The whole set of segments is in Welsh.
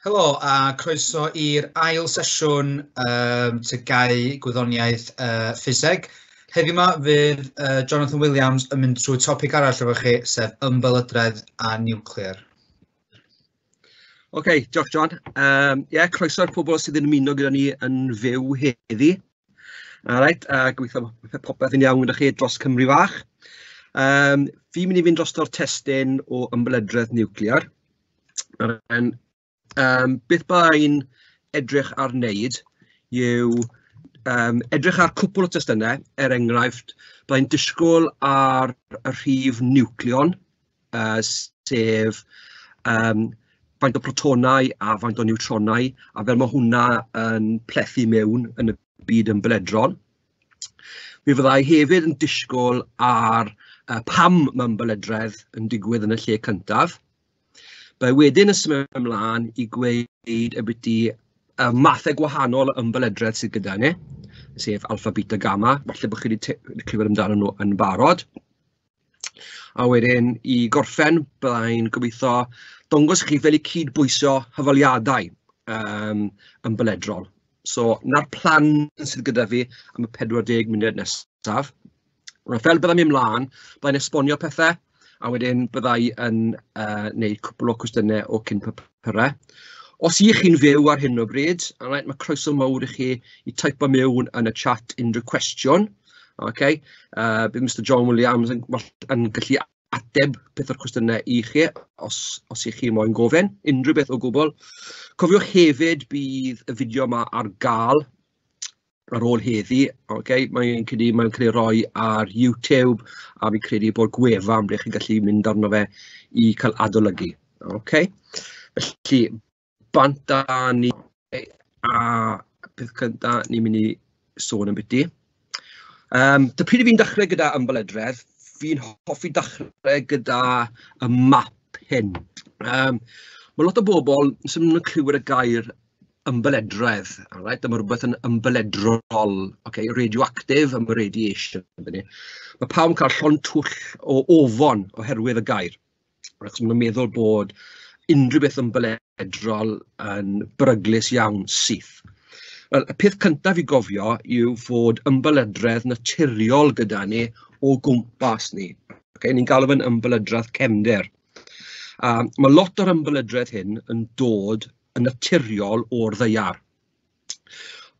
Helo a croeso i'r ail sesiwn TGAU Gwyddoniaeth Ffiseg. Heddiw 'ma fydd Jonathan Williams yn mynd trwy topic arall efo chi, sef ymbelydredd a niwclear. OK, diolch John. Yeah, croeso i'r pobl sydd yn ymuno gyda ni yn fyw heddi. Alright, a gobeithio popeth yn iawn gyda chi dros Cymru fach. Fi'n mynd i fynd drosto'r testun o ymbelydredd niwclear. Beth byddai'n edrych ar wneud yw edrych ar cwpl o testunau, er enghraifft, byddai'n disgwyl ar y rhif niwcleon, sef faint o protonau a faint o niwtronau, a fel mae hwnna yn plethu mewn yn y byd ymbeledrol. Mi fyddai hefyd yn disgwyl ar pam mae ymbeledredd yn digwydd yn y lle cyntaf. Byddai wedyn yn symud ymlaen i gweud ambiti y mathau gwahanol o ymbeledredd sydd gyda ni, sef alpha, beta, gamma, falle bod chi wedi clywed amdano nhw yn barod. A wedyn i gorffen, byddai'n gobeithio dangos chi fel i cydbwyso hafaliadau ymbeledrol. So, 'na'r plan sydd gyda fi am y 40 munud nesaf. Fel byddai'n mynd ymlaen, byddai'n esbonio pethau, a wedyn byddai yn gwneud cwpl o cwestiynau o cyn papurau. Os ych chi'n fyw ar hyn o bryd, alright, mae croeso mawr i chi i teipo mewn yn y chat unrhyw cwestiwn. Okay. Bydd Mr John Williams yn gallu ateb peth o'r cwestiynau i chi, os ych chi moyn gofyn, unrhyw beth o gwbl. Cofiwch hefyd bydd y fideo yma ar gael ar ôl heddi, okay, mae'n credu mae'n cael ei roi ar YouTube, a fi'n credu bod gwefan ble chi'n gallu mynd arno fe i cael adolygu. Okay. Felly, bant â ni, a peth cyntaf ni'n mynd i sôn ambiti. Dy pryd fi'n dechrau gyda ymbeledredd, fi'n hoffi dechrau gyda y map hyn. Mae lot o bobl sy'n mynd yn clywed y gair ymbeledredd, alright, dyma rhywbeth yn ymbeledrol, okay, radioactive, am radiation. Mae pawb yn cael llond twll o ofon oherwydd y gair, achos maen nhw'n meddwl bod unrhyw beth ymbeledrol yn beryglus iawn syth. Wel, y peth cyntaf i gofio yw fod ymbeledredd naturiol gyda ni o gwmpas ni. Okay, ni'n galw fe'n ymbeledredd cefndir. Mae lot o'r ymbeledredd hyn yn dod yn naturiol o'r ddaear.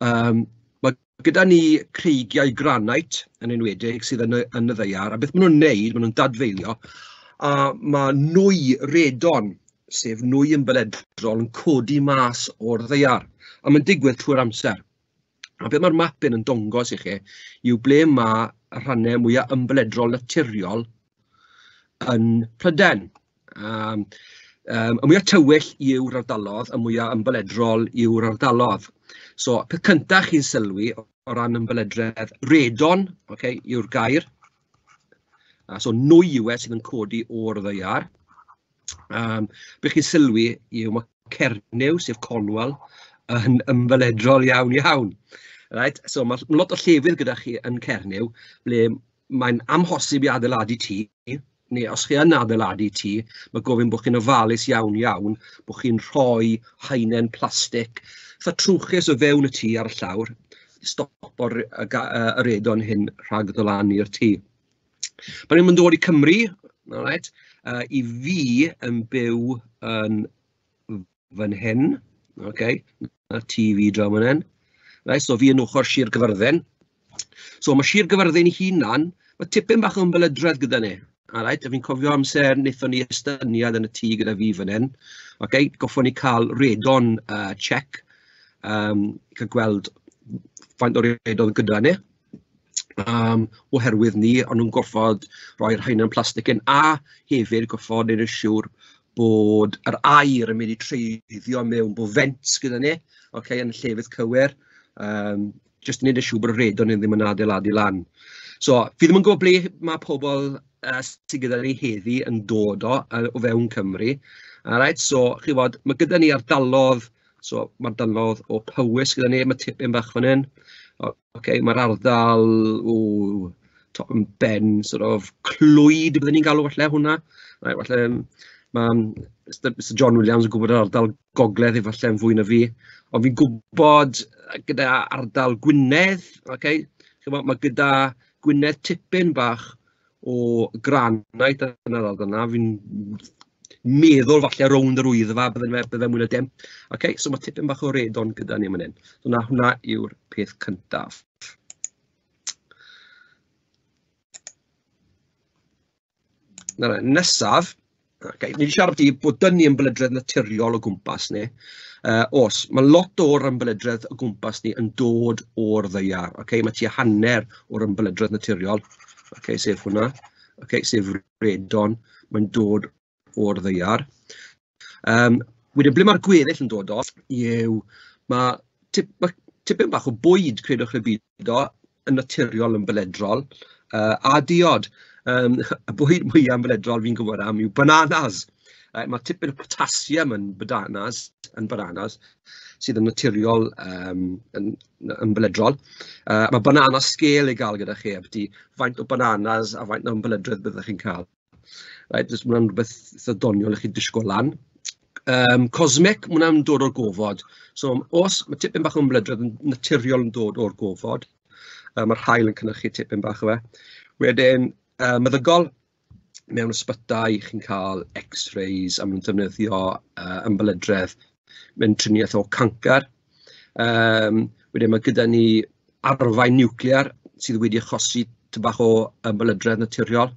Mae gyda ni creigiau granite yn enwedig sydd yn y ddaear, a beth maen nhw'n wneud, maen nhw'n dadfeilio, a mae nwy radon, sef nwy ymbeledrol, yn codi mas o'r ddaear, a mae'n digwydd trwy'r amser. A beth mae'r map hyn yn dangos i chi yw ble mae y rhannau mwyaf ymbeledrol naturiol yn Prydain. Y mwyaf tywyll yw'r ardalodd, y mwyaf ymbeledrol yw'r ardalodd. So, peth cyntaf chi'n sylwi o ran ymbeledredd, radon, okay, yw'r gair. So, nwy yw e sydd yn codi o'r ddaear. Beth chi'n sylwi yw mae Cernyw, sef Cornwall, yn ymbeledrol iawn iawn. Right? So, mae lot o llefydd gyda chi yn Cernyw, ble mae'n amhosib i adeiladu tŷ, neu os chi yn adeiladu tŷ, mae gofyn bod chi'n ofalus iawn iawn, bod chi'n rhoi haenen plastig eitha trwchus o fewn y tŷ ar y llawr, i stopo'r y radon hyn rhag ddod lan i'r tŷ. Pan ni'n dod i Cymru, alright, i fi yn byw yn fan hyn, okay, na tŷ fi draw fan hyn. Right, so fi yn ochr Sir Gyfyrddin. So mae Sir Gyfyrddin ei hunan, mae tipyn bach o ymbeledredd gyda ni. Alright, a fi'n cofio amser wnaethon ni estyniad yn y tŷ gyda fi fan hyn. Okay, goffon ni cael radon check, cael gweld faint o radon gyda ni. Oherwydd ni, o'n nhw'n gorfod rhoi'r haenen plastig yn, a hefyd gorfod wneud yn siŵr bod yr aer yn mynd i treiddio mewn, bod vents gyda ni, okay, yn y llefydd cywir, jyst wneud yn siŵr bod y radon ddim yn adeiladu lan. So, fi ddim yn gwybod ble mae pobl sydd gyda ni heddi yn dod o fewn Cymru. Alright, so, chi fod, mae gyda ni ardalodd, so mae ardalodd o Powys gyda ni, mae tipyn bach fan hyn. Okay, mae'r ardal o top yn ben, sort of, Clwyd, byddwn ni'n galw falle hwnna. Right, falle, mae Mr John Williams yn gwybod yr ardal gogledd efallai yn fwy na fi, ond fi'n gwybod gyda ardal Gwynedd, okay, chimod, mae gyda Gwynedd tipyn bach o granite yn yr ardal yna, fi'n meddwl falle rownd yr Wyddfa, bydde mwy na dim. Okay, so mae tipyn bach o redon gyda ni fan hyn. So na, hwnna yw'r peth cyntaf. Nawr, nesaf, okay, ni wedi siarad byti bod dyn ni ymbelydredd naturiol o gwmpas ni. Os, mae lot o'r ymbelydredd o gwmpas ni yn dod o'r ddaear. Okay? Mae tua hanner o'r ymbelydredd naturiol, okay, sef hwnna, okay, sef redon, mae'n dod o'r ddaear. Wedyn, ble mae'r gweddill yn dod o, yw mae tipyn bach o bwyd, credwch neu beidio, yn naturiol yn beledrol, a diod. Y bwyd mwyaf yn beledrol fi'n gwybod am yw bananas. Mae tipyn o potassium yn bananas sydd yn naturiol yn beledrol. Mae banana scale i gael gyda chi, ambyti faint o bananas a faint o ymbelydredd byddwch chi'n cael. Right, jyst ma' hwnna'n rhywbeth eitha doniol i chi disgwyl lan. Cosmic, ma' hwnna'n dod o'r gofod. So os mae tipyn bach o ymbelydredd yn naturiol yn dod o'r gofod, mae'r haul yn cynhyrchu tipyn bach o fe. Wedyn, meddygol, mewn ysbytai chi'n cael x-rays a maen nhw'n defnyddio ymbelydredd mewn triniaeth o cancr. Wedyn mae gyda ni arfau niwclear sydd wedi achosi tipyn bach o ymbelydredd naturiol.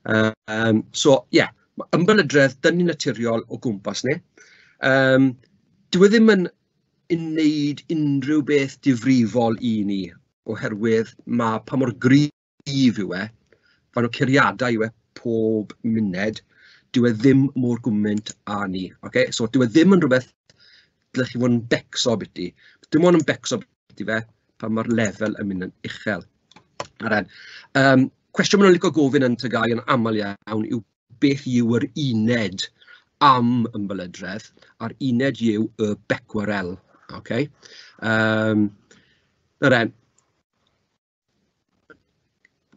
So ie, yeah, mae ymbelydredd dynnu naturiol o gwmpas ni. Dyw e ddim yn wneud unrhyw beth difrifol i ni, oherwydd mae pa mor gryf yw e, faint o curiadau yw e pob munud, dyw e ddim mor gwmynt â ni. Okay? So dyw e ddim yn rhywbeth dylech chi fod yn becso biti. Dim ond yn becso biti fe pan mae'r lefel yn mynd yn uchel. Cwestiwn maen nhw'n licio gofyn yn TGAU yn aml iawn yw beth yw yr uned am ymbelydredd, a'r uned yw y becquerel. Okay?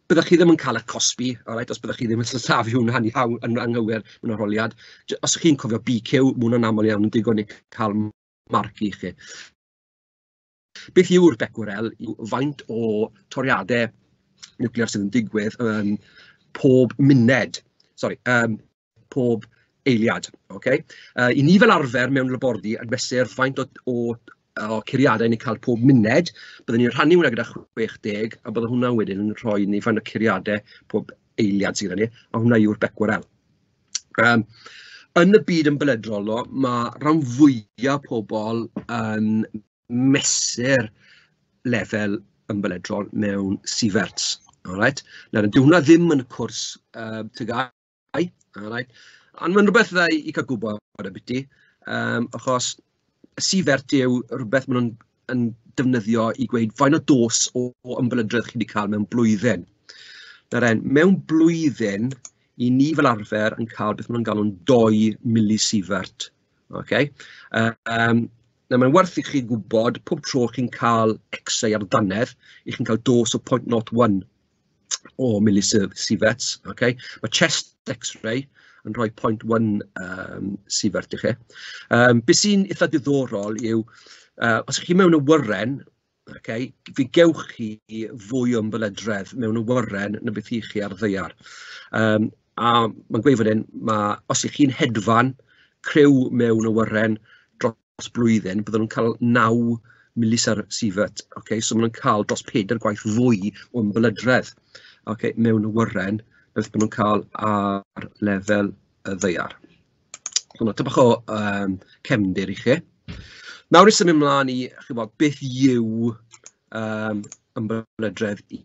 Byddwch chi ddim yn cael y cosbi, alright, os byddwch chi ddim yn sillafu hwnna'n iawn, yn anghywir mewn arholiad. Os chi'n cofio BQ, mae hwnna'n aml iawn yn digon i cael marc i chi. Beth yw'r becquerel? Yw faint o toriadau niwclear sydd yn digwydd yn pob munud, sorry, pob eiliad. Okay? I ni fel arfer mewn labordy yn mesur faint o curiadau ni'n cael pob munud, byddwn ni'n rhannu hwnna gyda 60, a bydde hwnna wedyn yn rhoi ni faint o curiadau pob eiliad sydd gyda ni, a hwnna yw'r becquerel. Yn y byd ymbelydrol, mae rhan fwyaf pobl yn mesur lefel ymbelydrol mewn sieverts. Alright? Nawr, dyw hwnna ddim yn y cwrs TGAU, alright? Ond mae'n rhywbeth dda i cael gwybod ambiti, achos y sievert yw rhywbeth maen nhw'n yn defnyddio i gweud faint o dos o ymbelydredd chi wedi cael mewn blwyddyn. Nawr, mewn blwyddyn, i ni fel arfer yn cael beth maen nhw'n galw'n 2 millisievert. Okay? Nawr, mae'n werth i chi gwybod pob tro chi'n cael X-ray ar dannedd, i chi'n cael dos o 0.01 o millisieverts. Okay? Mae chest X-ray yn rhoi 0.1 sievert i chi. Be sy'n eitha diddorol yw, os ych chi mewn awyren, okay, fe gewch chi fwy o ymbelydredd mewn awyren na beth i chi ar ddaear. A mae'n gweud fan hyn, os ych chi'n hedfan criw mewn awyren dros blwyddyn, byddwn nhw'n cael 9 millisievert. Okay? So maen nhw'n cael dros 4 gwaith fwy o ymbelydredd, okay, mewn awyren na beth maen nhw'n cael ar lefel y ddaear. So, hwnna, tipyn bach o cefndir i chi. Nawr i symud ymlaen i, chibod, beth yw ymbelydredd i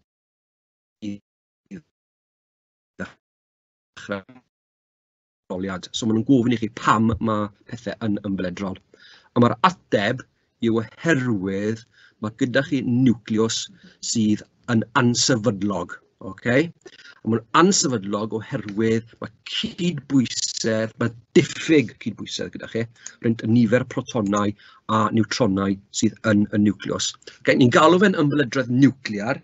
ddechrau arholiad. So maen nhw'n gofyn i chi pam mae pethau yn ymbeledrol. A mae'r ateb yw oherwydd mae gyda chi niwclews sydd yn ansefydlog. Okay? A mae'n ansefydlog oherwydd mae cydbwysedd, mae diffyg cydbwysedd gyda chi, rhwng y nifer protonau a niwtronau sydd yn y niwclews. Okay? Ni'n galw fe'n ymbeledredd niwclear.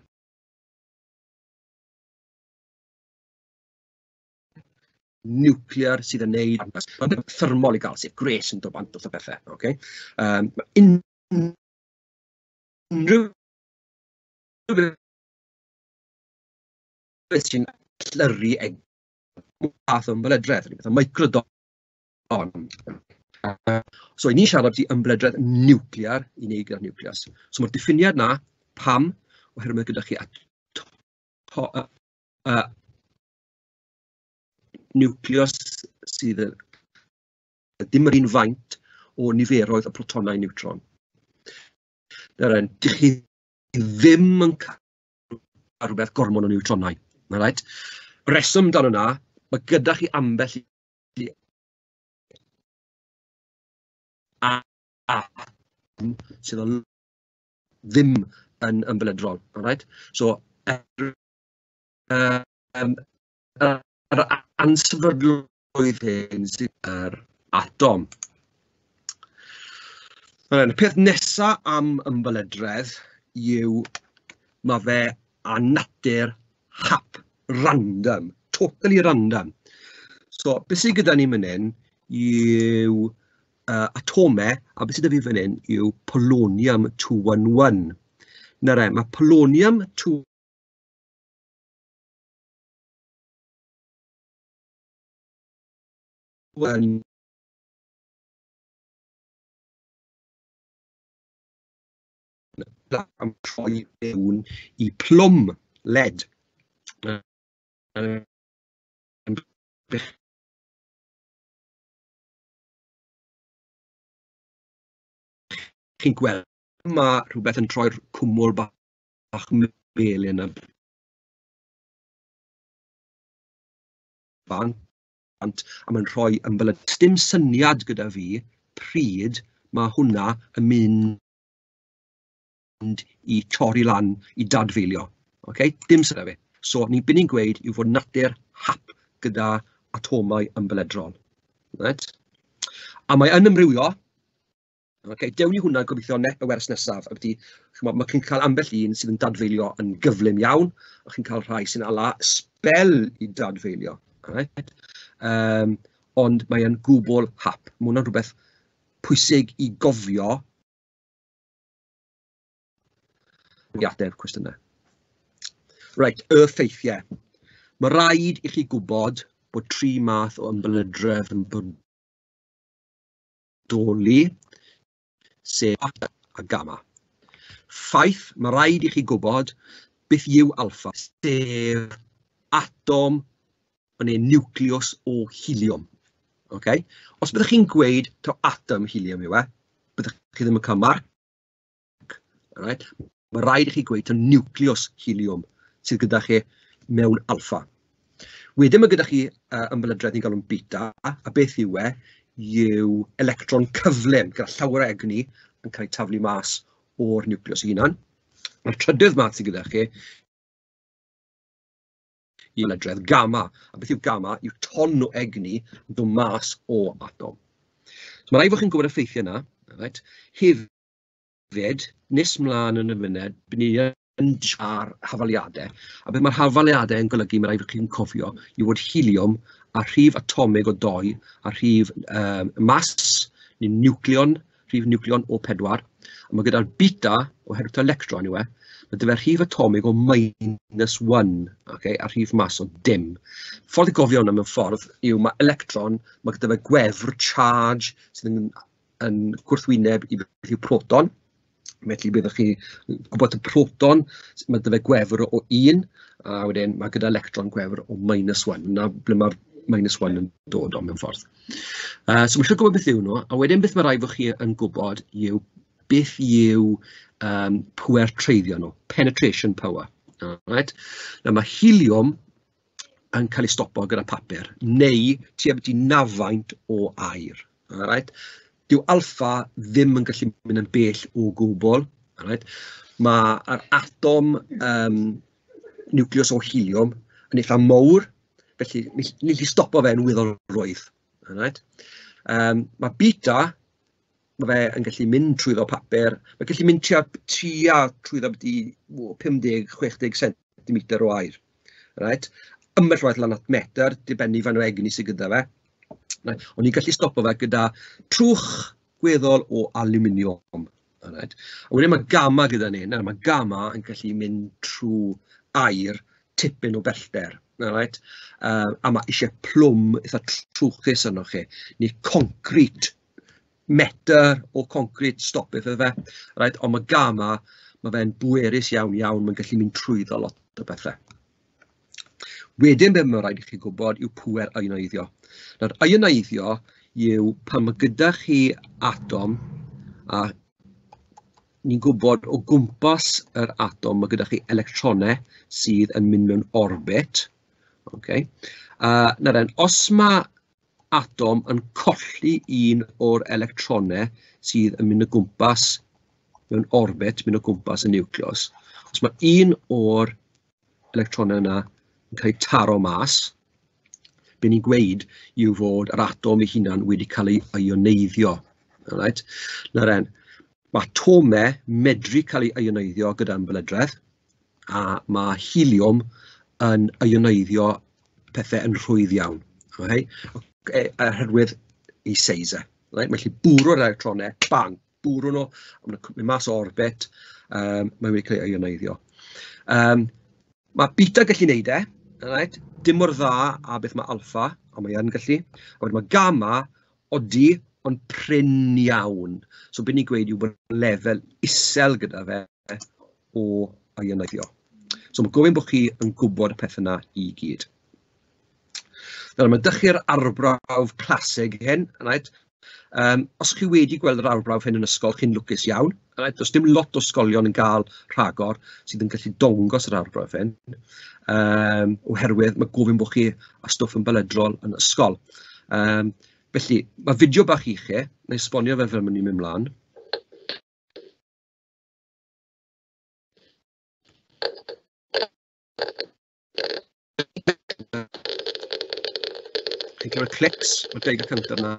Nuclear sydd yn neud mae'n thermol i gael, sef gwres yn dod bant wrth y pethau. Okay? Unrhyw beth sy'n allyrru fath o ymbelydredd, rhywbeth o microdon. So, i ni siarad ambiti ymbelydredd niwclear i wneud gyda'r niwcleus. So mae'r diffiniad na, pam? Oherwydd mae gyda chi niwcleus sydd ddim yr un faint o niferoedd y protonau niwtron. Nawr, dych chi ddim yn cael rhywbeth gormod o niwtronau. Right? Reswm amdano na, mae gyda chi ambell i atom sydd ddim yn ymbelydrol. Right? So, yr ansefydlwydd hyn sydd yr atom. Y peth nesaf am ymbelydredd yw mae fe a natur hap, random, totally random. So, beth sydd gyda ni fan hyn yw atomau, a beth sydd gyda fi fan hyn yw polonium 211. Nawr, mae polonium 211 am troi mewn i plwm lead. Chi'n gweld mae rhywbeth yn troi'r cwmwl bach melyn yna bant, a mae'n rhoi ymbelydredd. Dim syniad gyda fi pryd mae hwnna yn mynd i torri lan, i dadfeilio. Okay? Dim syniad fi. So, be ni'n gweud yw fod natur hap gyda atomau ymbelydrol. Right? A mae yn amrywio. Okay, dewn ni hwnna gobeithio y wers nesaf. Mae chi'n cael ambell un sydd yn dadfeilio yn gyflym iawn, a chi'n cael rhai sy'n ala sbel i dadfeilio. Right? Ond mae yn gwbl hap. Mae hwnna'n rhywbeth pwysig i gofio i ateb cwestiynau. Reit, y ffeithiau. Mae rhaid i chi gwybod bod tri math o ymbelydredd yn bodoli, sef alpha a gamma. Ffaith, mae rhaid i chi gwybod beth yw alpha, sef atom neu niwclews o heliwm. Okay? Os byddwch chi'n gweud taw atom heliwm yw e, byddwch chi ddim yn cael marc. Right? Mae rhaid i chi gweud taw niwclews heliwm sydd gyda chi mewn alpha. Wedyn mae gyda chi ymbelydredd ni'n galw'n beta, a beth yw e? Yw electron cyflym gyda llawer o egni yn cael ei taflu mas o'r niwclews ei hunan. Mae'r trydydd math sydd gyda chi yw ymbelydredd gamma. A beth yw gamma? Yw ton o egni yn dod mas o atom. So mae rhaid fod chi'n gwybod y ffeithiau yna. Right? Hefyd, nes mlaen yn y munud, bydd ni yn ar hafaliadau. A beth mae'r hafaliadau yn golygu, mae rhaid fod chi'n cofio, yw fod heliwm a rhif atomig o 2, a rhif mas, neu niwcleon, rhif niwcleon o 4. A mae gyda'r beta, oherwydd taw electron yw e, mae gyda fe rhif atomig o -1, okay, a rhif mas o dim. Ffordd i gofio hwnna mewn ffordd yw mae electron, mae gyda fe gwefr charge sydd yn gwrthwyneb i beth yw proton. Felly byddwch chi gwybod y proton, mae gyda fe gwefr o 1, a wedyn mae gyda electron gwefr o -1. Na ble mae'r -1 yn dod o mewn ffordd. So mae eisiau gwybod beth yw nhw, a wedyn beth mae rhaid fod chi yn gwybod yw beth yw pwer treiddio nhw, penetration power. Right? Nawr mae heliwm yn cael ei stopo gyda papur, neu tua byti nafaint o aer. Right? Dyw alpha ddim yn gallu mynd yn bell o gwbl. Right? Mae'r atom niwclews o heliwm yn eitha mawr, felly ni gallu stopo fe yn weddol rwydd. Right? Mae beta, mae fe yn gallu mynd trwyddo papur, mae'n gallu mynd tua trwyddo byti 50-60 centimetr o aer. Right? Ambell waith lan at metr, dibynnu faint o egni sydd gyda fe. Right. Ond ni'n gallu stopo fe gyda trwch gweddol o aluminium. Right. A wedyn mae gamma gyda ni. Nawr, mae gamma yn gallu mynd trwy aer tipyn o bellter. Right. A mae eisiau plwm eitha trwchus arnoch chi, neu concret, metr o concret stopith fe. Right. Ond mae gamma, mae fe'n bwerus iawn iawn, mae'n gallu mynd trwyddo lot o bethau. Wedyn be mae'n rhaid i chi gwybod yw pŵer ioneiddio. Nawr, ioneiddio yw pan mae gyda chi atom a ni'n gwybod o gwmpas yr atom mae gyda chi electronau sydd yn mynd mewn orbit. Okay. Nawr then, os mae atom yn colli un o'r electronau sydd yn mynd o gwmpas mewn orbit, mynd o gwmpas y niwclews, os mae un o'r electronau yna yn cael ei taro mas, be ni'n gweud yw fod yr atom ei hunan wedi cael ei ioneiddio. Right? Nawr then, mae atomau medru cael ei ioneiddio gyda ymbelydredd, a mae heliwm yn ioneiddio pethau yn rhwydd iawn. Okay? Oherwydd ei seis e. Right? Mae'n gallu bwrw'r electronau, bang, bwrw nhw, a maen nhw'n mynd mas o orbit, mae wedi cael ei ioneiddio. Mae beta gallu neud e, right? Dim mor dda a beth mae alpha, ond mae yn gallu. A wedyn mae gamma, odi, ond prin iawn. So beth ni'n gweud yw bod lefel isel gyda fe o ioneiddio. So mae gofyn bod chi yn gwybod y pethau yna i gyd. Nawr, mae dych chi'r arbrawf clasig hyn, right? Os chi wedi gweld yr arbrawf hyn yn ysgol, chi'n lwcus iawn. Right? Does dim lot o ysgolion yn cael rhagor sydd yn gallu dongos yr arbrawf hyn, oherwydd mae gofyn bod chi a stwff yn belydrol yn ysgol. Felly, mae fideo bach i chi, na i esbonio fe fel ma'n ni'n mynd mlaen. Chi'n clywed clics o'r deg y cyntaf yna.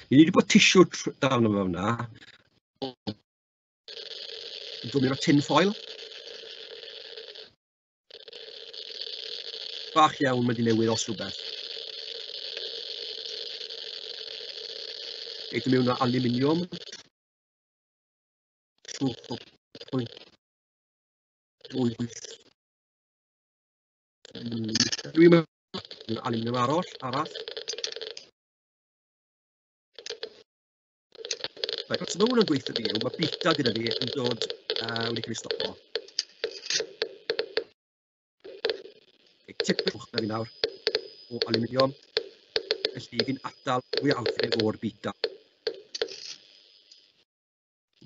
Ni wedi bod tissue down yma fyna. Yn dod mewn o tin foil. Bach iawn mae wedi newid os rhywbeth. Eithaf mewn o aluminium. Trwch o pwynt wyth. Dwi'n meddwl aluminium arall, arall. Right, so mae hwn yn gweithio fi yw, mae beta gyda fi yn dod wedi cael ei stopo. Okay, tipyn uwch na fi nawr o aluminium, felly fi'n atal mwyafrif o'r beta.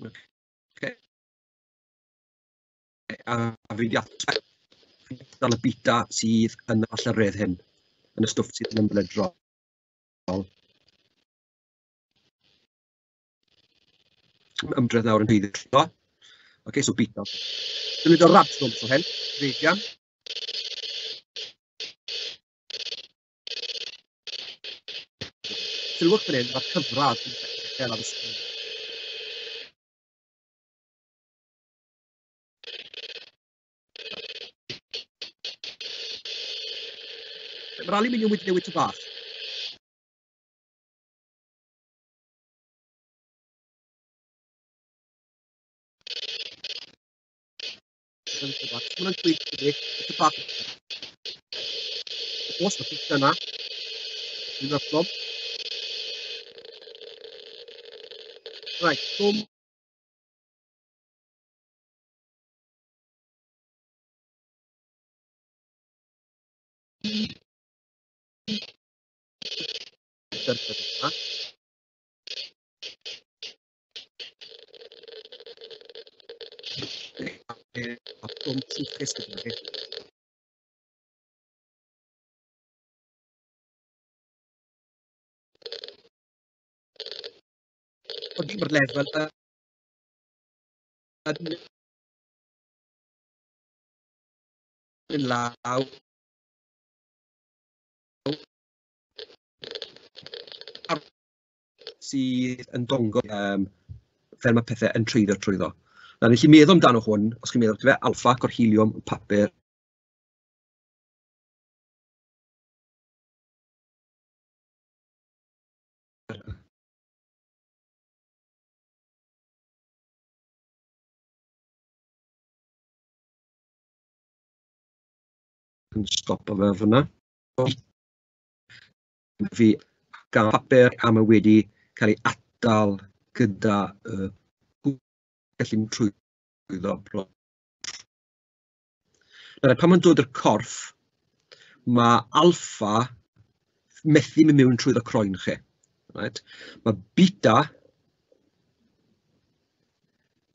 Okay. A fi wedi atal y beta sydd yn y allyredd hyn, yn y stwff sydd yn ymbelydrol. Ymdrech nawr yn haeddu. Okay, so beta. Dwi'n mynd o rad o hyn, radian. Sylwch fan hyn, mae'r cyfradd yn uchel ar y sgrin. Mae'r aluminium wedi newid to bach. Mae'n gweithio fi, y bach. Os mae bita yna, dwi'n rhaid. Right, boom. A plwm trwchus gyda chi. Ond mae'r lefel Mynd lawr. Sydd yn dongos fel mae pethau yn treiddio trwyddo. Nawr, ni chi'n meddwl amdano hwn, os chi'n meddwl, fe, alffa, gorheliwm, papur. Yn stopo fe fyna. Fi gael papur a mae wedi cael ei atal gyda y gallu trwyddo. Nawr, pan mae'n dod i'r corff, mae alffa methu mynd mewn trwyddo croen chi. Right? Mae beta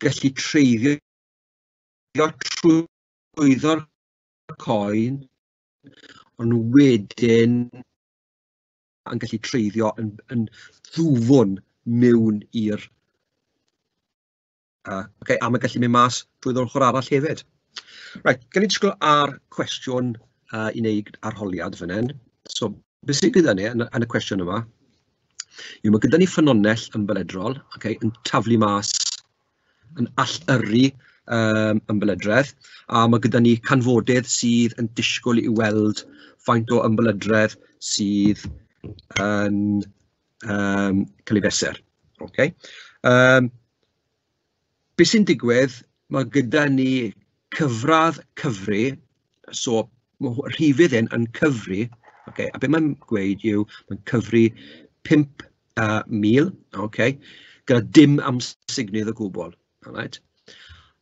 gallu treiddio trwyddo'r coen, ond wedyn yn gallu treiddio yn ddwfwn mewn i'r... Okay, a mae'n gallu mynd mas drwy'r ochr arall hefyd. Right, gan i disgwyl ar cwestiwn i wneud arholiad fan hyn. So, beth sydd gyda ni yn y cwestiwn yma, yw mae gyda ni ffynhonnell ymbeledrol, okay, yn taflu mas, yn allyrru ymbeledredd, a mae gyda ni canfodydd sydd yn disgwyl i weld faint o ymbeledredd sydd yn cael ei fesur. Okay. Beth sy'n digwydd, mae gyda ni cyfradd cyfri, so mae rhifydd hyn yn cyfri, okay, a beth mae'n gweud yw mae'n cyfri 5,000, okay, gyda dim amsugnydd o gwbl. Right.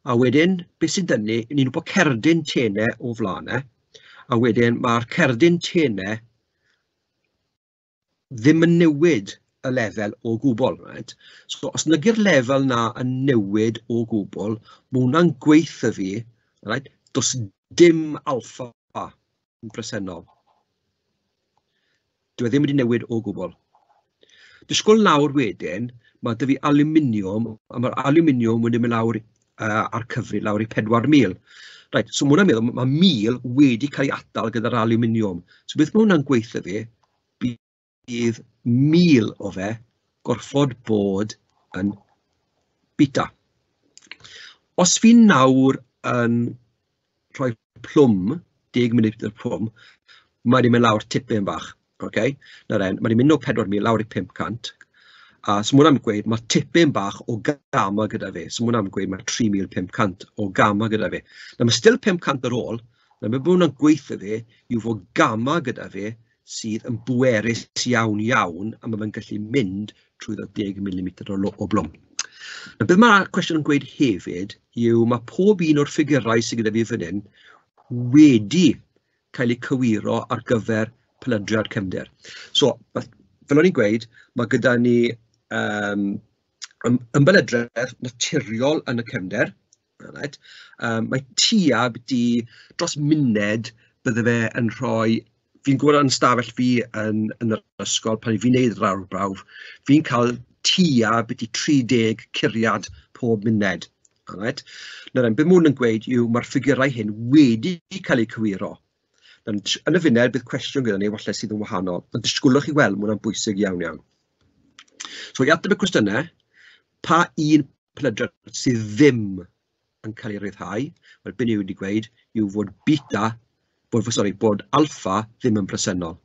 A wedyn, beth sy'n dynnu, ni'n gwybod cerdyn tenau o flaen e, a wedyn mae'r cerdyn tenau ddim yn newid y lefel o gwbl. Right? So, os nagy'r lefel na yn newid o gwbl, mae hwnna'n gweithio fi, right? Does dim alffa yn bresennol. Dyw e ddim wedi newid o gwbl. Disgwyl nawr wedyn, mae 'da fi aluminiwm, a mae'r aluminiwm wedi mynd lawr ar cyfri lawr i 4,000. Right, so mae hwnna'n meddwl, mae 1,000 wedi cael ei atal gyda'r aluminiwm. So beth mae hwnna'n gweithio fi, bydd 1,000 o fe gorfod bod yn beta. Os fi nawr yn rhoi plwm, 10 munud plwm, mae wedi mynd lawr tipyn bach. Okay? Nawr en, mae wedi mynd o 4,000 lawr i 500. A so mae hwnna'n gweud mae tipyn bach o gamma gyda fi. So mae hwnna'n gweud mae 3,500 o gamma gyda fi. Nawr mae still 500 ar ôl. Nawr mae hwnna'n gweithio fi yw fod gamma gyda fi sydd yn bwerus iawn iawn, a mae fe'n gallu mynd trwyddo 10 mm o blwm. Nawr, beth mae'r cwestiwn yn gweud hefyd yw mae pob un o'r ffigurau sydd gyda fi fan hyn wedi cael eu cywiro ar gyfer pelydriad cefndir. So, fel o'n i'n gweud, mae gyda ni ymbelydredd naturiol yn y cefndir. Right? Mae tua byti dros munud bydde fe yn rhoi. Fi'n gwybod yn stafell fi yn yr ysgol, pan fi'n neud yr arbrawf, fi'n cael tua byti 30 curiad pob munud. Right? Nawr, beth mae hwn yn gweud yw mae'r ffigurau hyn wedi cael eu cywiro. Yn y funud, bydd cwestiwn gyda ni, falle sydd yn wahanol, ond disgwylwch i weld, mae hwnna'n bwysig iawn iawn. So, i ateb y cwestiynau, pa un pelydriad sydd ddim yn cael ei ryddhau? Wel, be ni wedi gweud yw fod beta, bod, sorry, bod alffa ddim yn presennol.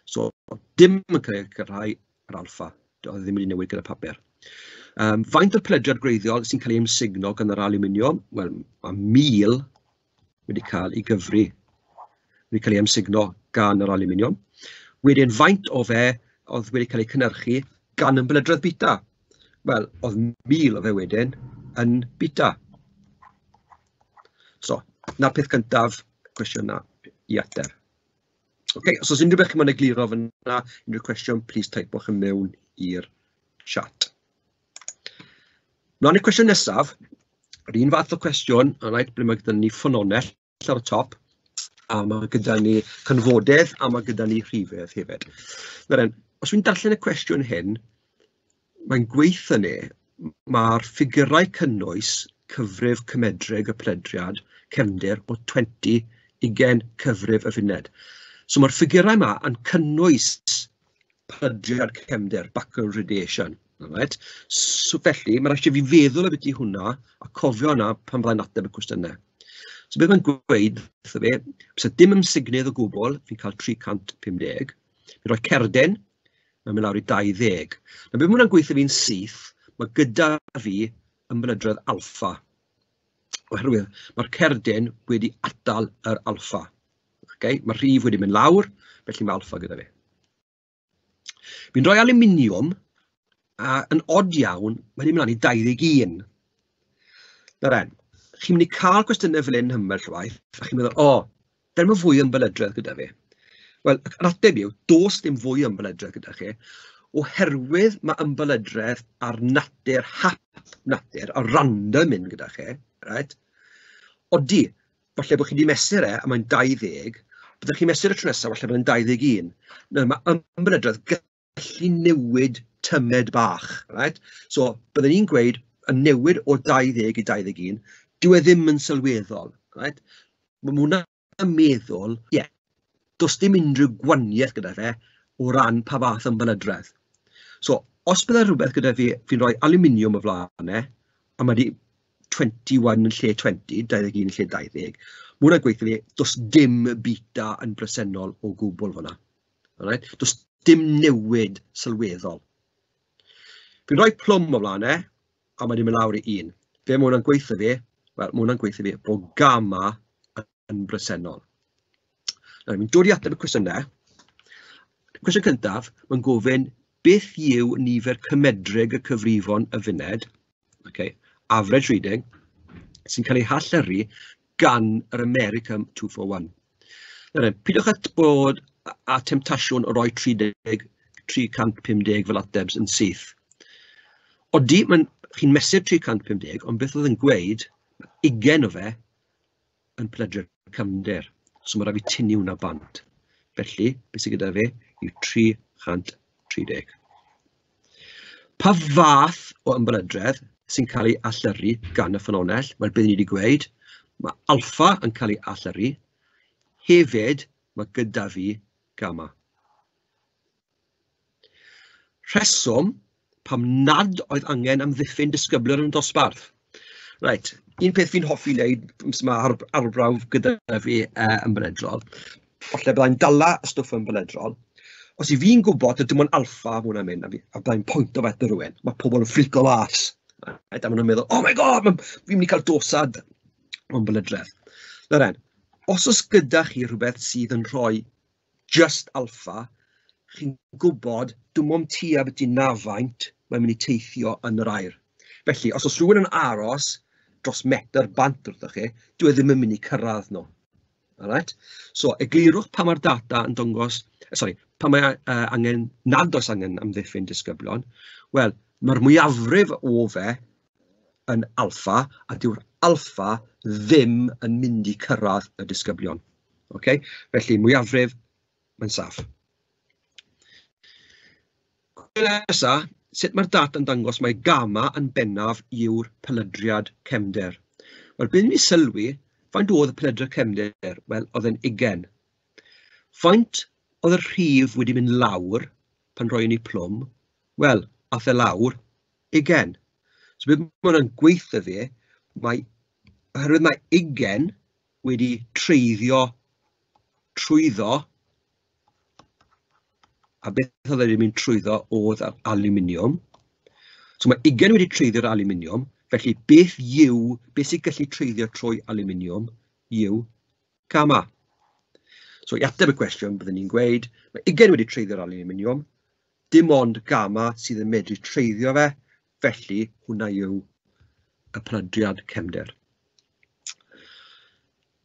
So, dim yn cael ei gyrraedd yr alffa, oedd ddim wedi newid gyda papur. Faint o'r pelydriad gwreiddiol sy'n cael ei amsugno gan yr aluminiwm? Wel, mae 1,000 wedi cael ei gyfri, wedi cael ei amsugno gan yr aluminiwm. Wedyn, faint o fe oedd wedi cael ei cynhyrchu gan ymbelydredd beta? Wel, oedd 1,000 o fe wedyn yn beta. So, na'r peth cyntaf, cwestiwn na i ateb. Okay, os oes unrhyw beth chi'n moyn egluro fyna, unrhyw cwestiwn, please typewch yn mewn i'r chat. Mlaen i'r cwestiwn nesaf, yr un fath o cwestiwn, alright, ble mae gyda ni ffynhonnell ar y top, a mae gyda ni canfodedd, a mae gyda ni rhifedd hefyd. Nawr, os fi'n darllen y cwestiwn hyn, mae'n gweithio ni Mae'r ffigurau cynnwys cyfrif cymedrig y pledriad cefndir o 20, 20 cyfrif y funed. So mae'r ffigurau yma yn cynnwys pledriad cefndir, background radiation. Right? So felly, mae'n rhaid i fi feddwl ambiti hwnna a cofio hwnna pan fyddai'n ateb y cwestiynau. So beth mae'n gweud wrtho fi, bysa dim ymsugnydd o gwbl, fi'n cael 350. Fi'n rhoi cerdyn, mae'n mynd lawr i 20. Nawr beth mae hwnna'n gweithio fi'n syth, mae gyda fi ymbelydredd alffa. Oherwydd mae'r cerdyn wedi atal yr alffa. Okay? Mae'r rhif wedi mynd lawr, felly mae alffa gyda fi. Fi'n rhoi aluminiwm, a yn od iawn, mae'n mynd lan i 21. Nawr en, chi'n mynd i cael cwestiynau fel hyn ambell waith, a chi'n meddwl, o, dyna mae fwy o ymbelydredd gyda fi. Wel, yr ateb yw, does dim fwy o ymbelydredd gyda chi, oherwydd mae ymbelydredd ar natur, hap natur, a random un gyda chi, right? Odi, falle bod chi wedi mesur e, a mae'n 20, byddwch chi'n mesur y tro nesaf, falle bod e'n 21. Nawr, mae ymbelydredd gallu newid tymed bach, right? So, byddwn ni'n gweud y newid o 20 i 21, dyw e ddim yn sylweddol, right? Mae hwnna'n meddwl, ie, yeah, does dim unrhyw gwaniaeth gyda fe o ran pa fath ymbelydredd. So, os bydde rhywbeth gyda fi, fi'n rhoi aluminiwm o flaen e, a mae di 21 yn lle 20, 21 yn lle 20, mae hwnna'n gweithio fi, does dim beta yn bresennol o gwbl fyna. Alright? Does dim newid sylweddol. Fi'n rhoi plwm o flaen e, a mae di mynd lawr i 1. Be mae hwnna'n gweithio fi? Wel, mae hwnna'n gweithio fi bod gamma yn bresennol. Nawr, fi'n dod i ateb y cwestiynau. Cwestiwn cyntaf, mae'n gofyn beth yw nifer cymedrig y cyfrifon y funed, okay, average reading, sy'n cael ei hallyrru gan yr American 241. Nawr, pidwch at bod a temtasiwn o roi 30, 350 fel atebs yn syth. Odi, chi'n mesur 350, ond beth oedd yn gweud, 20 o fe yn pledrio cefndir. So mae rhaid fi tynnu hwnna bant. Felly, beth sydd gyda fi yw 330. Pa fath o ymbelydredd sy'n cael ei allyrru gan y ffynhonnell? Wel, beth ni wedi gweud, mae alffa yn cael ei allyrru. Hefyd, mae gyda fi gamma. Rheswm pam nad oedd angen amddiffyn disgyblion yn dosbarth. Reit, un peth fi'n hoffi wneud, mae arbrawf gyda fi ymbelydrol, falle byddai'n dala y stwff ymbelydrol. Os i fi'n gwybod dim ond alffa mae hwnna'n mynd, a byddai'n pwynt o fet o rhywun, mae pobl yn ffrico mas. Right, a maen nhw'n meddwl, oh my god, fi'n mynd i cael dosad o ymbelydredd. Nawr en, os oes gyda chi rhywbeth sydd yn rhoi just alpha, chi'n gwybod dim ond tua beth i nafaint mae'n mynd i teithio yn yr aer. Felly, os oes rhywun yn aros dros metr bant wrthoch chi, dyw e ddim yn mynd i cyrraedd nhw. Alright? So, eglurwch pa mae'r data yn dangos, sorry, pa mae angen, nad oes angen amddiffyn disgyblion. Wel, mae'r mwyafrif o fe yn alffa, a dyw'r alffa ddim yn mynd i cyrraedd y disgyblion. Okay? Felly, mwyafrif, mae'n saff. Nesa, sut mae'r data yn dangos mae gamma yn bennaf yw'r pelydriad cefnder? Wel, beth ni sylwi, faint oedd y pelydriad cefnder? Wel, oedd e'n 20. Faint oedd y rhif wedi mynd lawr pan roi ni plwm? Wel, ath e lawr 20. So beth mae hwnna'n gweithio fi, mae, oherwydd mae 20 wedi treiddio trwyddo, a beth oedd wedi mynd trwyddo oedd yr aluminiwm. So mae 20 wedi treiddio'r aluminiwm, felly beth yw, beth sy'n gallu treiddio trwy aluminiwm yw gamma. So i ateb y cwestiwn, byddwn ni'n gweud, mae 20 wedi treiddio'r aluminiwm, dim ond gamma sydd yn medru treiddio fe, felly hwnna yw y pelydriad cefnder.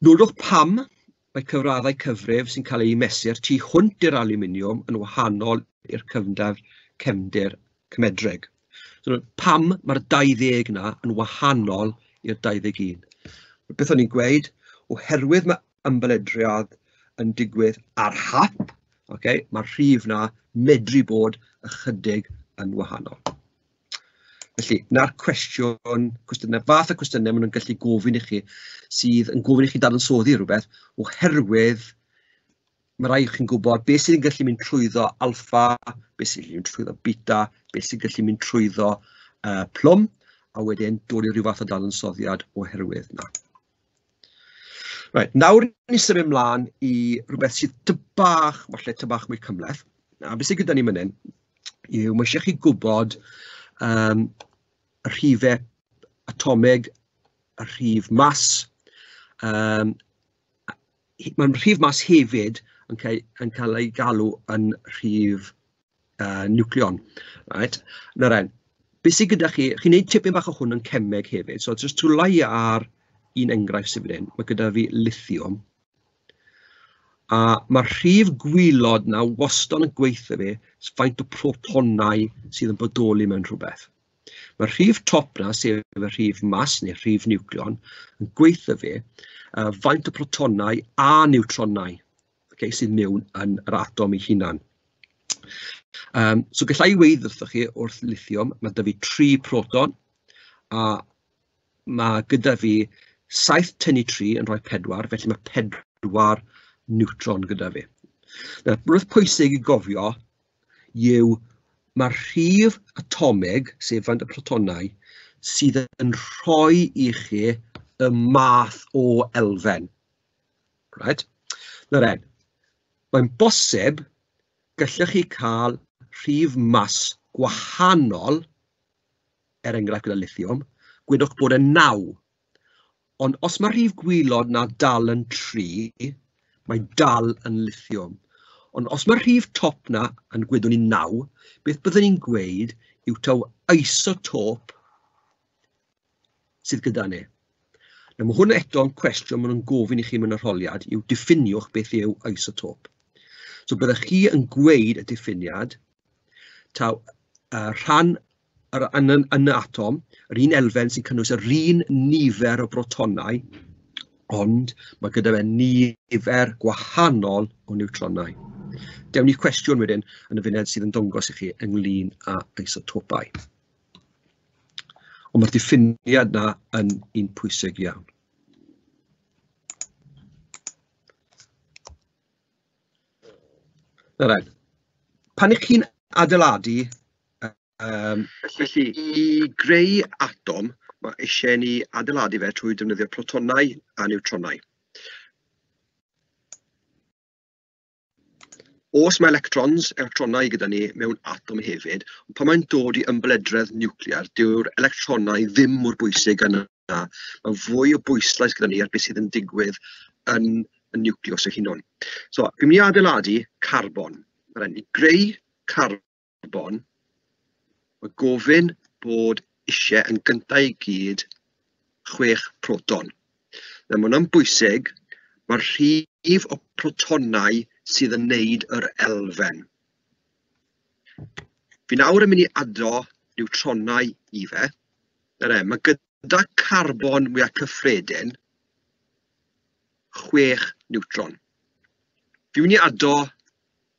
Nodwch pam mae cyfraddau cyfrif sy'n cael eu mesur tu hwnt i'r aluminiwm yn wahanol i'r cyfnod cefndir cymedrig. So, pam mae'r 20 na yn wahanol i'r 21? Beth o'n i'n gweud, oherwydd mae ymbelydriad yn digwydd ar hap, okay, mae'r rhif na medru bod ychydig yn wahanol. Felly, 'na'r cwestiwn, cwestiynau, fath o cwestiynau maen nhw'n gallu gofyn i chi, sydd yn gofyn i chi dadansoddi rhywbeth, oherwydd mae rhaid chi'n gwybod beth sydd yn gallu mynd trwyddo alffa, beth sy'n gallu mynd trwyddo beta, beth sy'n gallu mynd trwyddo plwm, a wedyn dod i ryw fath o dadansoddiad oherwydd 'na. Right, nawr ni symud ymlaen i rhywbeth sydd ty bach, falle ty bach mwy cymhleth. A beth sydd gyda ni fan hyn yw mae eisiau chi gwybod y rhifau atomig, y rhif mas. Mae'n rhif mas hefyd yn cael ei galw yn rhif niwcleon. Right? Nawr en, beth sydd gyda chi, chi'n neud tipyn bach o hwn yn cemeg hefyd, so jyst twla i ar un enghraifft sydd fan hyn, mae gyda fi lithiwm, a mae'r rhif gwylod na wastad yn gweithio fi faint o protonau sydd yn bodoli mewn rhywbeth. Mae'r rhif top na, sef y rhif mas neu rhif niwcleon, yn gweithio fi faint o protonau a niwtronau, okay, sydd mewn yn yr atom ei hunan. So gallai i weud wrthoch chi wrth lithiwm, mae 'da fi 3 proton, a mae gyda fi 7 tynnu 3 yn rhoi 4, felly mae 4 niwtron gyda fi. Nawr, rhywbeth pwysig i gofio yw mae'r rhif atomig, sef faint o protonau, sydd yn rhoi i chi y math o elfen. Right? Nawr en, mae'n bosib gallech chi cael rhif mas gwahanol, er enghraifft gyda lithiwm, gwedwch bod e'n 9. Ond os mae rhif gwylod na dal yn 3, mae dal yn lithiwm. Ond os mae'r rhif top na yn gwedwn ni 9, beth byddwn ni'n gweud yw taw isotop sydd gyda ni. Nawr, mae hwn eto'n cwestiwn maen nhw'n gofyn i chi mewn arholiad yw diffiniwch beth yw isotop. So byddech chi yn gweud y diffiniad taw rhan yn y atom, yr un elfen sy'n cynnwys yr un nifer o brotonau, ond mae gyda fe nifer gwahanol o niwtronau. Dewn ni cwestiwn wedyn yn y funud sydd yn dangos i chi ynglyn â isotopau. Ond mae'r diffiniad na yn un pwysig iawn. Nawr, pan ych chi'n adeiladu, felly i greu atom, mae eisiau ni adeiladu fe trwy defnyddio protonau a niwtronau. Os mae electrons, electronau gyda ni mewn atom hefyd, ond pan mae'n dod i ymbelydredd niwclear, dyw'r electronau ddim mor bwysig yna. Mae fwy o bwyslais gyda ni ar beth sydd yn digwydd yn y niwclews ei hunan. So, fi'n mynd i adeiladu carbon. Mae rhaid ni greu carbon. Mae gofyn bod eisiau yn gyntaf i gyd 6 proton. Nawr, mae hwnna'n bwysig, mae'r rhif o protonau sydd yn neud yr elfen. Fi nawr yn mynd i ado niwtronau i fe. Nawr, mae gyda carbon mwyaf cyffredin 6 niwtron. Fi'n mynd i ado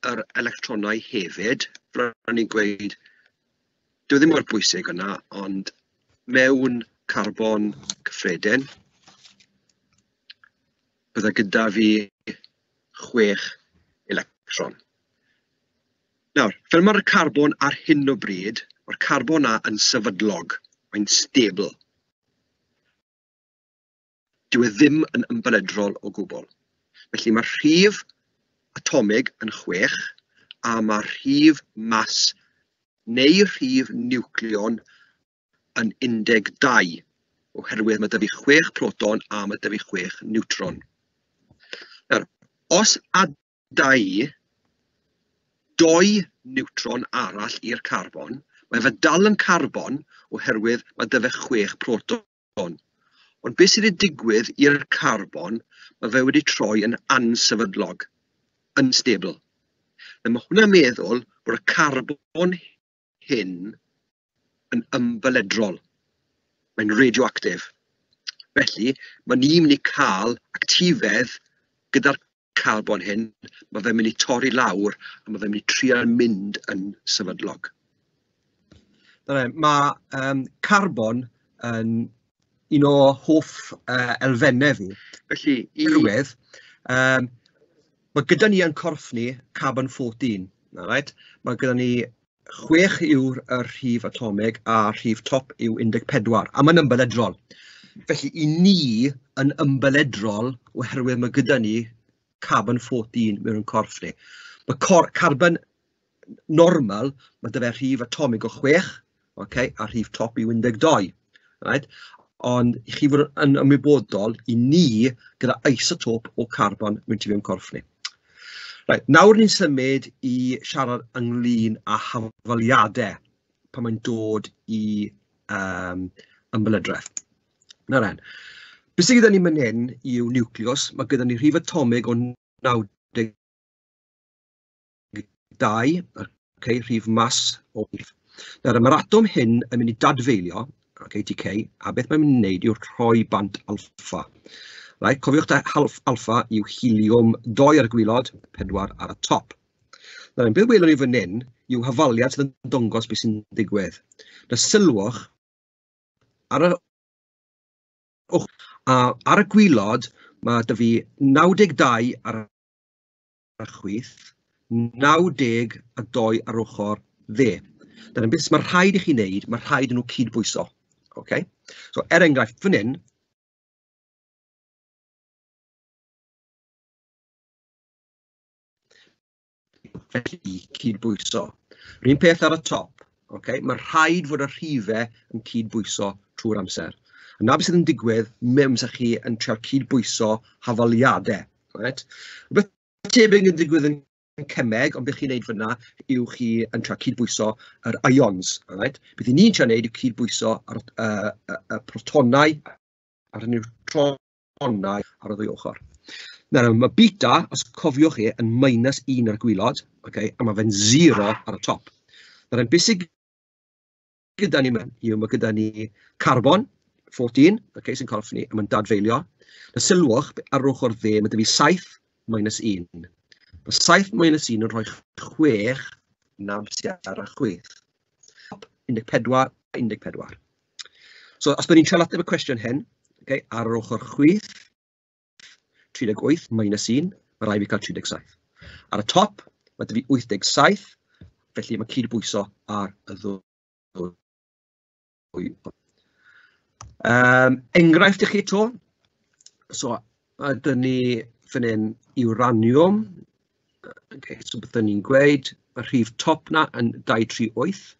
yr electronau hefyd, fel o'n i'n gweud, dyw e ddim mor bwysig yna, ond mewn carbon cyffredin, bydde gyda fi 6 electron. Nawr, fel mae'r carbon ar hyn o bryd, mae'r carbon na yn sefydlog, mae'n stable. Dyw e ddim yn ymbelydrol o gwbl. Felly mae'r rhif atomig yn 6 a mae'r rhif mas neu rhif niwcleon yn 12, oherwydd mae 'da fi 6 proton a mae 'da fi 6 niwtron. Nawr, os ada i 2 niwtron arall i'r carbon, mae fe dal yn carbon oherwydd mae 'da fe 6 proton. Ond beth sydd wedi digwydd i'r carbon, mae fe wedi troi yn ansefydlog, unstable. Nawr, mae hwnna'n meddwl bod y carbon hyn yn ymbeledrol. Mae'n radioactive. Felly, mae ni'n mynd i cael actifedd gyda'r carbon hyn, mae fe'n mynd i torri lawr a mae fe'n mynd i trial mynd yn sefydlog. Mae carbon yn un o hoff elfennau fi. Felly, i... Oherwydd, mae gyda ni yn corff ni carbon 14. Right? Mae gyda ni 6 yw'r rhif atomig a rhif top yw 14, a mae'n ymbeledrol. Felly, i ni yn ymbeledrol oherwydd mae gyda ni carbon 14 mewn corff ni. Mae carbon normal, mae 'da fe rhif atomig o 6, okay, a rhif top yw 12. Right? Ond i chi fod yn ymwybodol, i ni gyda isotop o carbon mewn tu mewn corff ni. Right, nawr ni'n symud i siarad ynglyn â hafaliadau pan mae'n dod i ymbelydredd. Nawr en, beth sydd gyda ni fan hyn yw niwclews. Mae gyda ni rhif atomig o 92, okay, rhif mas o 8. Nawr, mae'r atom hyn yn mynd i dadfeilio, okay, decay, a beth mae'n mynd i wneud yw rhoi bant alffa. Right, cofiwch da alffa yw heliwm 2 ar y gwaelod, 4 ar y top. Nawr, beth welwn ni fan hyn yw hafaliad sydd yn dangos beth sy'n digwydd. Nawr, sylwch ar y ochr, a ar y gwaelod mae 'da fi 92 ar y chwith, 92 ar ochr dde. Dyna beth mae rhaid i chi wneud, mae rhaid i nhw cydbwyso. Okay? So, er enghraifft, fan hyn, felly cydbwyso. Yr un peth ar y top, okay? Mae rhaid fod y rhifau yn cydbwyso trwy'r amser. A na beth sydd yn digwydd mewn sa chi yn trio cydbwyso hafaliadau. Right? Rhywbeth tebyg yn digwydd yn cemeg, ond beth chi'n neud fyna yw chi yn trio cydbwyso yr ions. Right? Beth i ni'n trio neud yw cydbwyso ar y protonau a'r niwtronau ar y ddwy ochr. Nawr, mae beta, os cofiwch chi, yn -1 ar y gwaelod, okay, a mae fe'n 0 ar y top. Nawr, beth sydd gyda ni mewn yw mae gyda ni carbon, 14, okay, sy'n corff ni, a mae'n dadfeilio. Nawr, sylwch, ar yr ochr dde, mae 'da fi 7 minus 1. Mae 7 minus 1 yn rhoi 6 na sydd ar y chwith. 14, 14. So, os byddwn ni'n trial ateb y cwestiwn hyn, okay, ar yr ochr chwith, 38 minus 1, mae rhaid fi cael 37. Ar y top, mae 'da fi 87, felly mae cydbwyso ar y ddwy. Enghraifft i chi 'to, so dyn ni fan hyn uranium. Okay, so byddwn ni'n gweud, mae rhif top na yn 238.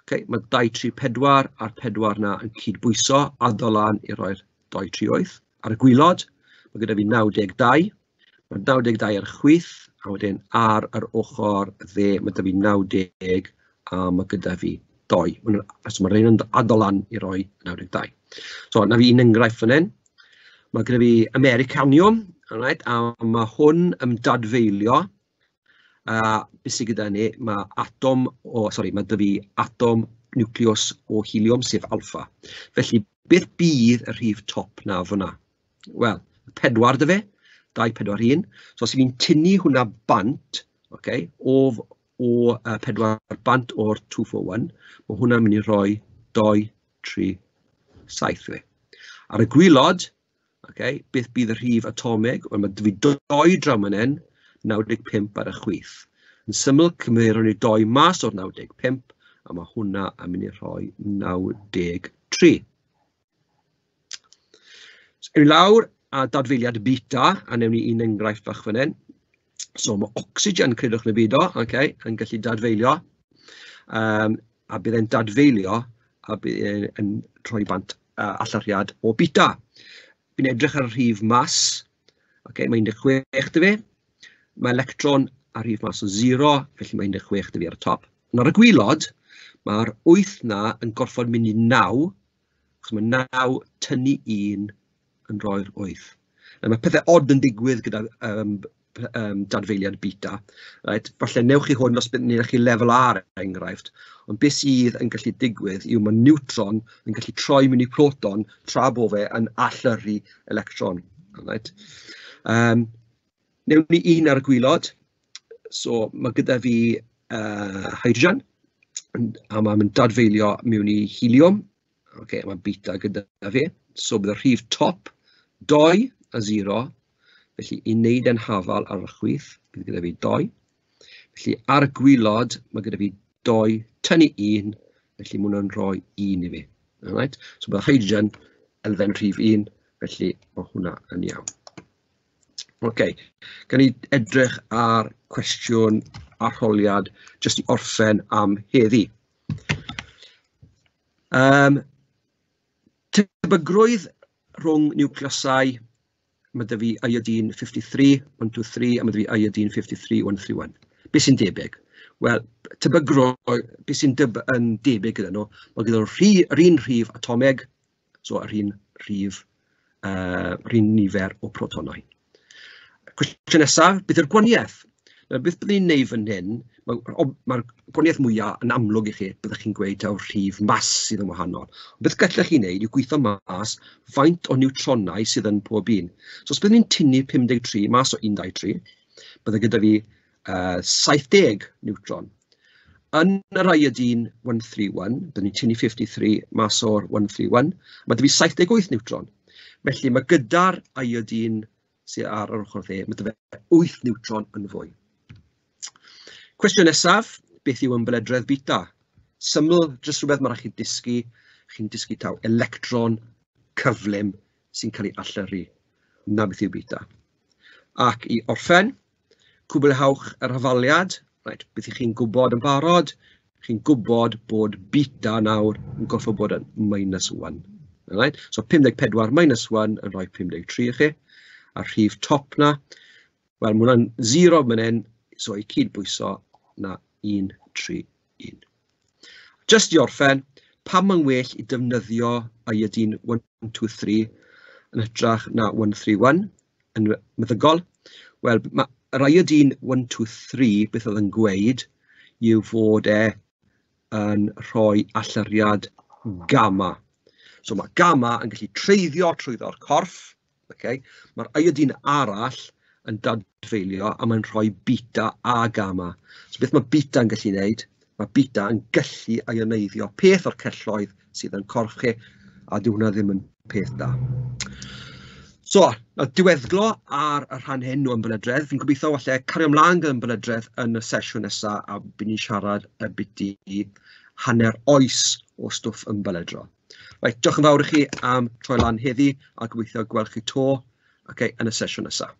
Okay, mae 234 a'r 4 na yn cydbwyso a lan i roi'r 238. Ar y gwaelod, mae gyda fi 92. Mae 92 ar y chwith, a wedyn ar yr ochr dde, mae gyda fi 90 a mae gyda fi 2. So mae rhain yn ado lan i roi 92. So, na fi un enghraifft fan hyn. Mae gyda fi Americanium, right, a mae hwn yn dadfeilio. A beth sydd gyda ni, mae atom o, sorry, mae 'da fi atom niwclews o helium, sef alffa. Felly, beth bydd y rhif top na fyna? Wel, 4 'da fe, 2, 4, 1. So, os fi'n tynnu hwnna bant, okay, o 4 bant o'r 241, mae hwnna'n mynd i roi 2, 3, 7 fi. Ar y gwaelod, okay, beth bydd y rhif atomig? Wel, mae 'da fi 2 draw man hyn, 95 ar y chwith. Yn syml, cymerwn ni 2 mas o'r 95, a mae hwnna yn mynd i rhoi 93. So, ewn lawr a dadfeiliad beta, a newn ni un enghraifft fach fan hyn. So mae ocsigen, credwch neu beidio, okay, yn gallu dadfeilio, a bydd e'n dadfeilio a bydd e'n rhoi bant allyriad o beta. Fi'n edrych ar y rhif mas, okay, mae 16 'da fi. Mae electron ar rhif mas o 0, felly mae 16 'da fi ar y top. Ond ar y gwaelod, mae'r 8 na yn gorfod mynd i 9, achos mae 9 tynnu 1 yn rhoi'r 8. Nawr, mae pethau od yn digwydd gyda dadfeiliad beta. Right? Falle newch chi hwn os bydd chi lefel A er enghraifft, ond beth sydd yn gallu digwydd yw mae neutron yn gallu troi mewn i proton tra bo fe yn allyrru electron. Right? Newn ni un ar y gwaelod. So mae gyda fi hydrogen. a mae'n mynd dadfeilio mewn i helium. Okay, mae beta gyda fi. So bydd y rhif top 2 a 0. Felly i wneud e'n hafal ar y chwith, bydd gyda fi 2. Felly ar y gwylod, mae gyda fi 2 tynnu 1, felly mae hwnna'n rhoi 1 i fi. Alright? So bydd hydrogen elfen rhif 1, felly mae hwnna yn iawn. Ok, gan i edrych ar cwestiwn arholiad jyst i orffen am heddi. Tebygrwydd rhwng niwcleosau, mae 'da fi iodine 53, 1, 2, 3, a mae 'da fi iodine 53, 1, 3, 1. Beth sy'n debyg? Wel, tebygrwydd, beth sy'n yn debyg gyda nhw, mae gyda nhw yr un rhif atomeg, so yr un rhif, yr un nifer o protonau. Cwestiwn nesaf, beth yw'r gwahaniaeth? Nawr, beth byddwn ni'n neud fan hyn, mae'r ma gwahaniaeth mwyaf yn amlwg i chi, byddwch chi'n gweud taw rhif mas sydd yn wahanol. Ond beth gallech chi wneud yw gweithio mas faint o niwtronau sydd yn pob un. So os byddwn ni'n tynnu 53 mas o 1, 2, 3, bydde gyda fi 70 niwtron. Yn yr iodine 131, byddwn ni'n tynnu 53 mas o'r 131, mae 'da fi 78 niwtron. Felly mae gyda'r iodine sydd ar yr ochr dde, mae 'da fe 8 niwtron yn fwy. Cwestiwn nesaf, beth yw ymbelydredd beta? Syml, jyst rhywbeth mae rhaid chi dysgu. Chi'n dysgu taw electron cyflym sy'n cael ei allyrru. Na beth yw beta. Ac i orffen, cwblhewch yr hafaliad. Right, beth ych chi'n gwybod yn barod? Chi'n gwybod bod beta nawr yn gorfod bod yn minus 1. Right? So 54 minus 1 yn rhoi 53 i chi. A'r rhif top na, wel, mae hwnna'n 0 fan hyn, so i cydbwyso na 1, 3, 1. Just i orffen, pam mae'n well i defnyddio iodine 1, 2, 3 yn hytrach na 1, 3, 1 yn meddygol? Wel, mae'r iodine 1, 2, 3, beth oedd yn gweud, yw fod e yn rhoi allyriad gamma. So mae gamma yn gallu treiddio trwyddo'r corff. Okay? Mae'r iodine arall yn dadfeilio a mae'n rhoi beta a gamma. So beth mae beta yn gallu wneud? Mae beta yn gallu ioneiddio peth o'r celloedd sydd yn corff chi, a dyw hwnna ddim yn peth da. So, diweddglo ar y rhan hyn o ymbelydredd. Fi'n gobeithio falle cario ymlaen gyda ymbelydredd yn y sesiwn nesaf, a bydd ni'n siarad y biti hanner oes o stwff ymbeledro. Right, diolch yn fawr i chi am troi lan heddi, a gobeithio gweld chi to, okay, yn y sesiwn nesaf.